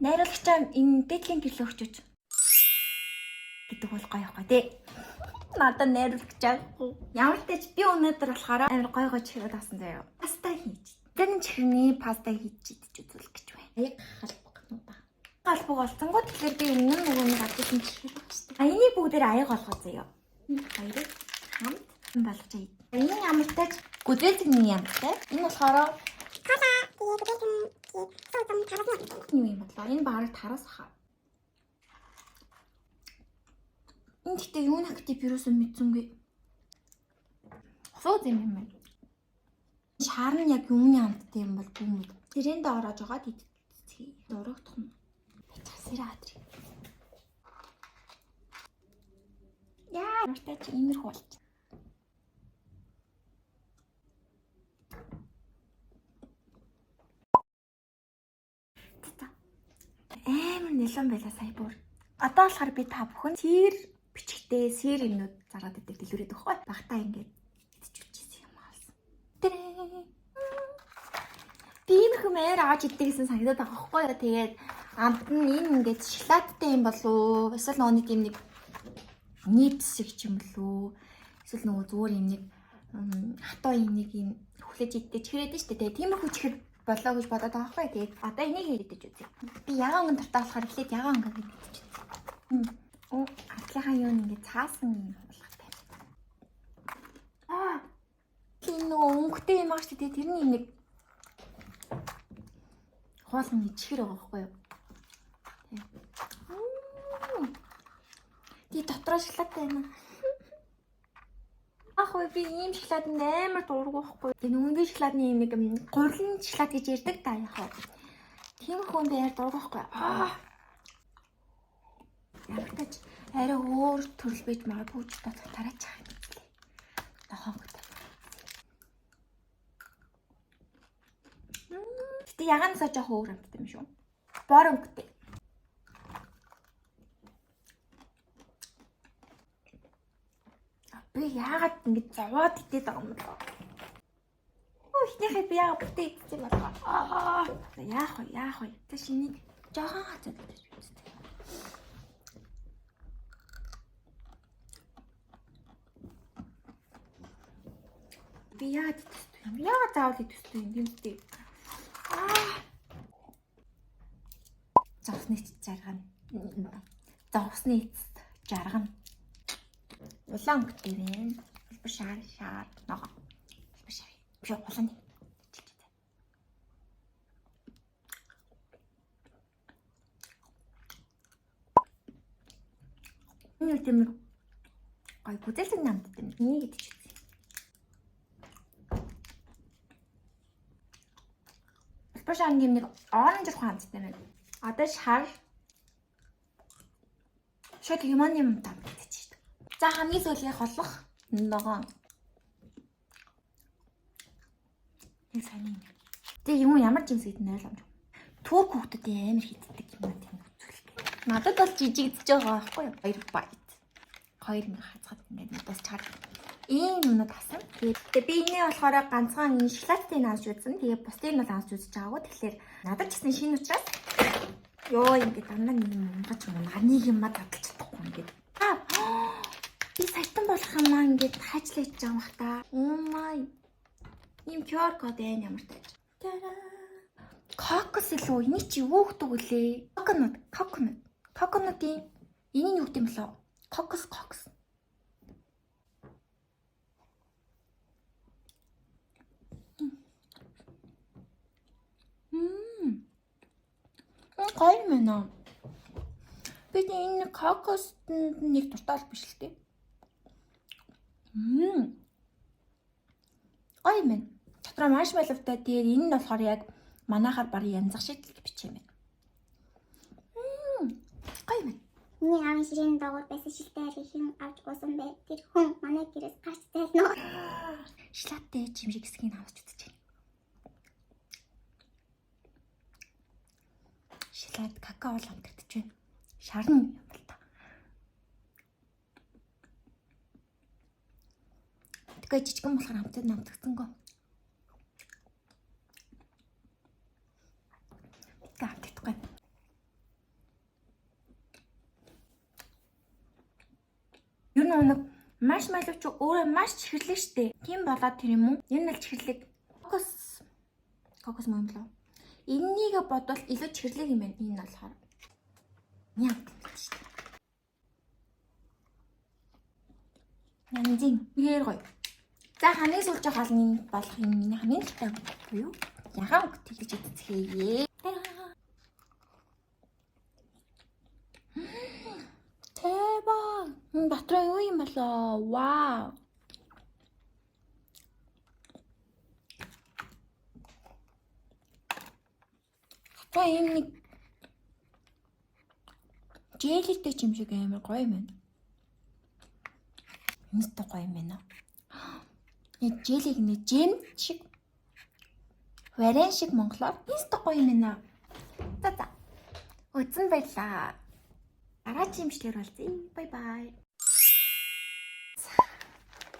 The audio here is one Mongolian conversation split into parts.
Найруулагчаа энэ дээдлийн гэрлөө өгчөөч гэдэг бол гоё байхгүй тий. Надад найруулагч аахгүй. Ямар ч тач би өнөөдөр болохоор амар гоё гоё чихрүүд авсан заяа. Паста хийж. Тэр чихэрний паста хийж идэж үзүүлэх гэж байна. Яг халбаг нь ба. Халбаг олцсонгоо тэгэхээр би өмнө нь нөгөө нэг авчихсан чихэр баг шүү дээ. А энийг бүгдээр аяг болгоо заяа. Хоёрыг хамт болгож ая. Энэ ямар тач гүзээлзгний ямартай. Энэ болохоор юу юм болоо? Энэ бараг тараас хаа. Энэ гэхдээ юу нактив вирус мэдсэнгүй. Суу зэм юм байна. Шар нь яг юуны амттай юм бол бүү мэд. Тэрэндээ ороож байгаа идчихье. Дурагдах нь. Сэрэ адрыг. Яа, ямартай ч иймэрхүү болчих. За. Амар нэлэн байла сая бүр. Одоо болохоор би та бүхэн сэр бичгтээ сэр юмнууд зараад идэг дэлгүүрээд өгөхгүй. Багтаа ингээд идчихүүлчихсэн юм аалсан. Тэрээ. Би иймэрхүү маяар аваад иддэг гэсэн санагдаад байгаа байхгүй юу. Тэгээд амт нь энэ ингээд шоколадтай юм болов уу? Эсвэл нөгөө нэг юм нэг нипс шиг ч юм болов уу? Эсвэл нөгөө зүгээр юм нэг хатуу юм нэг юм хүлээж иддэг чихрээд нь шүү дээ. Тэгээд тиймэрхүү чихэр болоо гэж бодоод байгаа байхгүй юу. Тэгээд одоо энийг идэж үзье. Би ягаан өнгө дуртай болохоор эхлээд ягаан өнгө идэж үзье. Оо, артлынхаа юу ингээд цаасан юм болготой. Аа. Тийм нөгөө өнгөтэй юм аа шүү дээ. Тэрний юм нэг хоолны чихэр байгаа байхгүй юу? Тийм. Тий дотроо шоколадтай байна. Ах вэ би ийм шоколаданд амар дургүй байхгүй. Тэгээ нүнгийн шоколадны ийм нэг гурлан шоколад гэж ярьдаг та яах вэ? Тийм хүн би амар дургүй байхгүй. Аа. Ямар тач арай өөр төрөл байж магадгүй ч та тараач байгаа юм лээ. Нохоогтой. Гэтэ ягаанасаа жоох өөр амттай юм шүү. Бор өнгөтэй. Би яагаад ингэж зовоод идээд байгаа юм бэ? Эхнийхээ би яагаад бүтээ идсэн юм бол аа. Яах вэ? Яах вэ? Тэ шинийг жоохон хацаад идэж үзтээ. Би яагаад идэх юм? Яагаад заавал идэх юм юм бэ? Аа. Зовсны эцэст жаргана. Зовсны эцэст жаргана. Улаан өнгөтэй байна. Улбар шар шар ногоо. Улбар шар. Биш улаан. Энэ тийм нэг гой гүзээлзэг намттай юм. Энийг идэж үзье. Улбар шар юм нэг оранж руу хамттай байна. Одоо шар шууд лимоны юм тамттай чи. За хамгийн сүүлийнх болох ногоон. Нэг сайн юм. Тэгээ юм ямар жимс гэдэг нь ойлгомжгүй. Турк хүүхдүүдийн амар хийддэг юм аа тийм үзүүлэх. Надад бол жижигдэж байгаа байхгүй юу? 2 байт. 2 ингэ хацгаад ингээд дуусчаар. Ийм юмнууд авсан. Тэгээд би энийг болохоор ганцхан энэ шоколадтай нь авч үзсэн. Тэгээд бусдыг нь бол авч үзэж байгаагүй. Тэгэхээр надад ч гэсэн шинэ учраас ёо ингээд дандаа нэг юм унгаж мунгаа нэг юм а задлж чадахгүй ингээд. Би саятан болох юм аа ингээд хайчлаа хийж байгаа юм бах та. Oh my. Ийм QR код байна ямар тааж. Тараа. Кокос илүү эний чи юу гэдэг вүлээ? Coconut, coconut. Coconut-ийн энийг юу гэдэг юм болоо? Кокос, кокос. Гоё юм байна. Би энэ кокост нэг дуртай бол биш л дээ. Гоё юм байна. Дотроо маршмеллоутай. Тэгээд энэ нь болохоор яг манайхаар баг янзах шиг л бичээ юм байна. Гоё юм байна. Миний аавын ширээний доогуур байсан шилтэй аргийг хэн авч уусан бэ? Тэр хүн манай гэрээс гарч зайлна уу? Шоколадтай юм шиг хэсгийг авч үзэж байна. Шоколад какао л амтагдаж байна. Шарна юм л та. Тэгээ жижигэн болохоор амтад намтгцсангүй. Тэгээ амтдахгүй. Энэ нэг marshmallow чи өөрөө маш чихэрлэг штэ. Тийм болоод тэр юм уу? Энэ л чихэрлэг. Кокос кокос мөн лөө. Эннийг бодвол илүү чихэрлэг юм байна. Энэ нь болохоор. Ням штэ. Нанзин мэр гоё. За, хамгийн сүүлчийн хоолны болох юм миний хамгийн дуртай буюу ягаан өнгө тэглэж идцгээе. 대박. Дотор юу юм болоо? Вау. За, ийм нэг jelly тэй юм шиг амар гоё юм байна. Энэстэй гоё юм байна. Яг jelly г нэ джем шиг, варен шиг монголоор энэстэй гоё юм байна. За за. Үзэн баярлаа. Дараагийн имжлэр болзъя. Bye bye.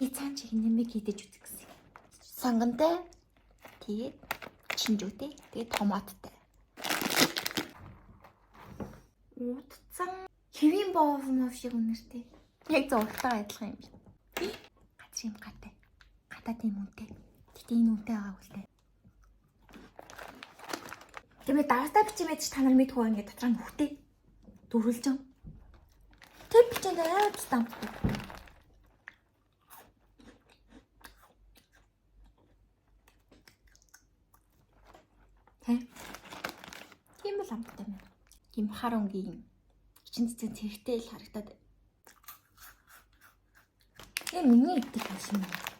И цаан чиг нэмэг хийдэж үзэх гэсэн. Сонгонтой. Тэгээд чинжүүтэй. Тэгээд томаттай. Утцсан хэвийн боов мов шиг үнэртэй. Яг зургатайгаа адилхан юм шиг. Газар юм гадтай. Гадаа тийм үнэтэй. Гэтэ энэ үнэтэй байгаагүй л дээ. Тэгмээ давстай бичиж мэдж та нар мэдгүй, ингээд дотроо нь хөхтэй. Дөрвөлжин. Тэр бичээнд амар тустай амттай. Тэ. Тийм л амттай байна. Тийм хар өнгийн чин цэцэн цэгтэй л харагдаад. Энэ миний идэх юм шиг.